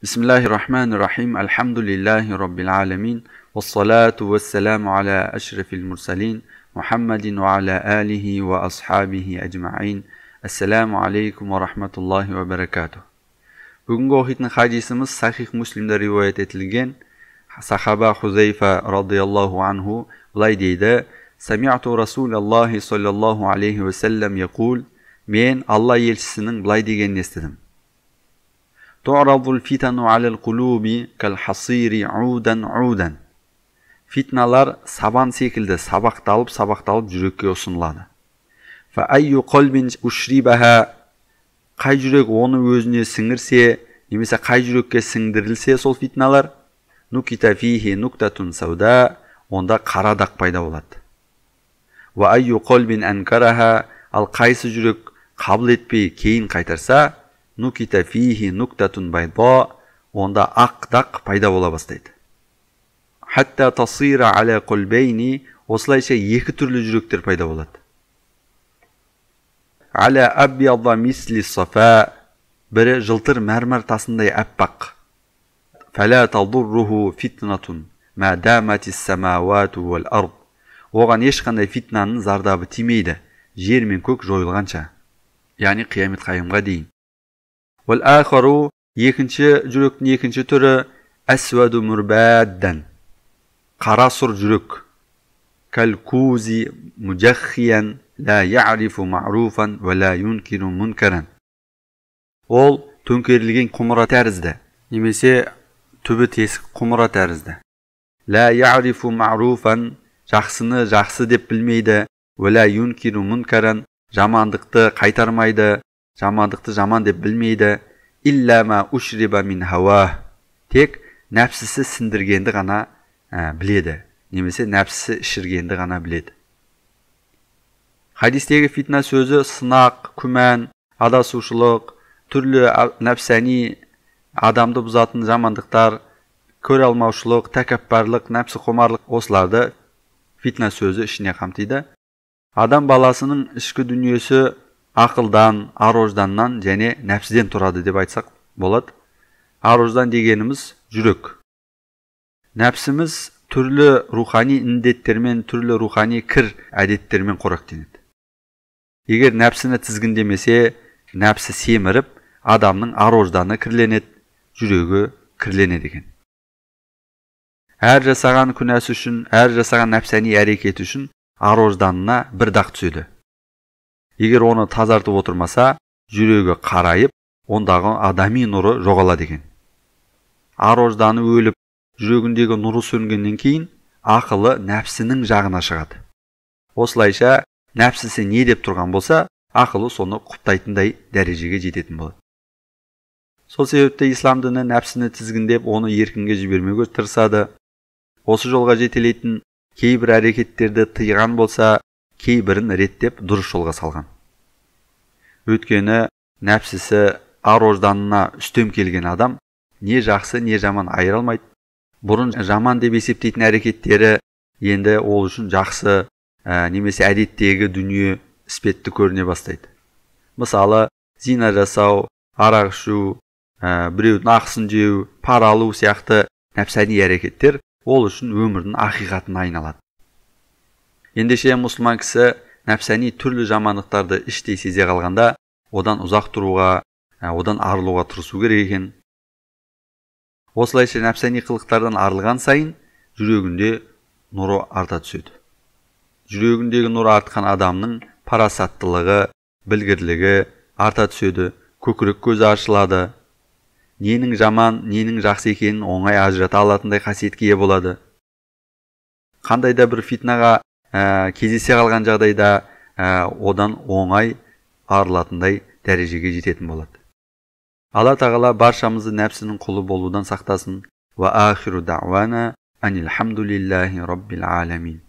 Бисмиллахи-рахмани-рахим. Альхамдулиллахи раббил аламин. Вассалату вассаламу аля ашрафил мурсалин Мухаммадин ва аля алихи ва асхабихи ажмаин. Ассаламу алейкум ва рахматуллахи ва баракатух. Бүгінгі оқитын хадисіміз Сахих Муслимде риуаят етілген. Сахаба Хузайфа радиаллаху анху былай дейді: Сами'ту Расулаллахи саллаллаху алейхи ва саллям яқул. Мен Алла елшісінің былай дегенін естідім. Ту'радул фитану алал кулуби кал хасири удан удан. Фитналар сабан секілді сабақталып сабақталып жүрекке ұсынылады. Фа айю қалбин ушрибаха, қай жүрек оны өзіне сіңірсе, немесе қай жүрекке сіңдірілсе сол фитналар, нукита фихи нуктатун сауда, онда қара дақ пайда болады. Ва айю қалбин анкараха, ал қайсы жүрек қабыл етпей кейін қайтарса, нукита фихи нуктатун байда, онда ақ дақ пайда бола бастайды. Хатта тасира аля қалбейни, осылайша екі түрлі жүректер пайда болады. Аля абьяда мисли сафа, бірі жылтыр мәрмәр тасындай аппақ. Фала тадурруху фитнатун ма даматис самавату вал ард. Оған ешқандай фитнаның зардабы тимейді, жер мен көк жойылғанша, яғни қиямет қайымға дейін. Вал ахару, екінші жүректің екінші түрі, әсваду мурбаддан, қара сұр жүрек. Калкузи мужаххиян ла я'рифу ма'руфан ва ла юнкиру мункаран. Ол төңкерілген құмыра тәрізді, немесе түбі тесік құмыра тәрізді. Ла я'рифу ма'руфан, жақсыны жақсы деп білмейді, ва ла юнкиру мункаран, жамандықты қайтармайды, жамандықты жаман деп білмейді. Илля ма ушриба мин хауа, тек нәпсісі сіндіргенді ғана біледі, немесе нәпсісі ішіргенді ғана біледі. Хадистегі фитна сөзі сынақ, күмән, адасушылық, түрлі нәпсәни адамды бұзатын жамандықтар, көре алмаушылық, тәкаппарлық, нәпсі құмарлық, осыларды фитна сөзі ішіне қамтиды. Адам баласының ішкі дүниесі ақылдан, ар-ожданнан және нәпсіден тұрады деп айтсақ болады. Ар-ождан дегеніміз жүрек. Нәпсіміз түрлі рухани індеттермен, түрлі рухани кір әдеттермен қоректенеді. Егер нәпсіні тізгіндемесе, нәпсі семіріп, адамның ар-ожданы кірленеді, жүрегі кірленеді екен. Әр жасаған күнәсі үшін, әр жасаған нәпсәни әрекеті үшін ар-ожданына бір дақ түседі. Егер оны тазартып отырмаса, жүрегі қарайып, ондағы адами нұры жоғалады екен. Ар-ожданы өліп, жүрегіндегі нұры сөнгеннен кейін ақылы нәпсінің жағына шығады. Осылайша нәпсісі не деп тұрған болса, ақылы соны құптайтындай дәрежеге жететін болады. Сол себепті ислам діні нәпсіні тізгіндеп, оны еркінге жібермеуге тырысады. Осы жолға жетелейтін кейбір әрекеттерді тыйған болса, кейбірін реттеп дұрыс жолға салған. Өйткені нәпсісі ар-ожданына үстем келген адам не жақсы, не жаман айыра алмайды. Бұрын жаман деп есептейтін әрекеттері енді ол үшін жақсы, немесе әдеттегі дүние іспетті көріне бастайды. Мысалы, зина жасау, арақ ішу, біреудің ақысын жеу, пара алу сияқты нәпсәни әрекеттер ол үшін өмірдің ақиқатына айналады. Ендеше мұсылман кісі нәпсәни түрлі жамандықтарды іштей сезе қалғанда, одан ұзақ тұруға, одан арылуға тырысу керек екен. Осылайша нәпсәни қылықтардан арылған сайын жүрегінде нұры арта түседі. Жүрегіндегі нұры артқан адамның парасаттылығы, білгірлігі арта түседі, көкірек көзі ашылады. Ненің жаман, ненің жақсы екенін оңай ажырата алатындай қасиетке ие болады. Қандай да бір фитнаға кездесе қалған жағдайда одан оңай арылатындай дәрежеге жететін болады. Алла тағала баршамызды нәпсінің құлы болудан сақтасын. Ва ахиру дa'вана анилхамдулиллахи раббил аламин.